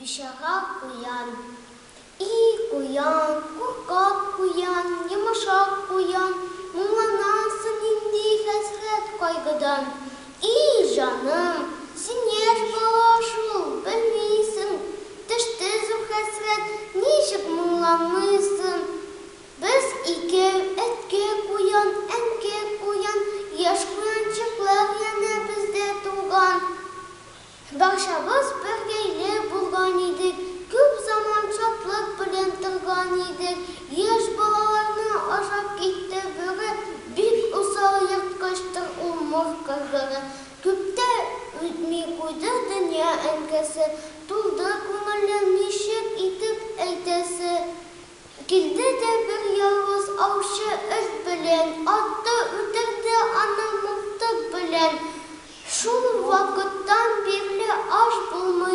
Бичара куян. И куян, куркак куян, йомшак куян, Моңланасың нинди хәсрәт-кайгыдан? И җаным, син яшь бала шул, белмисең, Төште зур хәсрәт, ничек моңланмыйсың? Без икәү, әткә куян, әнкә куян, Яшь куянчыклар янә бездә туган. Барчабыз бер гаилә булган идек, Күп заман шатлык белән торган идек. Яшь балаларны ашап китте бүре, Бик усал ерткычтыр ул морка бүре. Күп тә үтми куйды дөнья әнкәсе, Тулды күңелем, ничек итеп әйтәсе. Килде дә бер явыз аучы эт белән, Атты, үтерде аны мылтык белән. Шул вакыттан бирле аш булмый.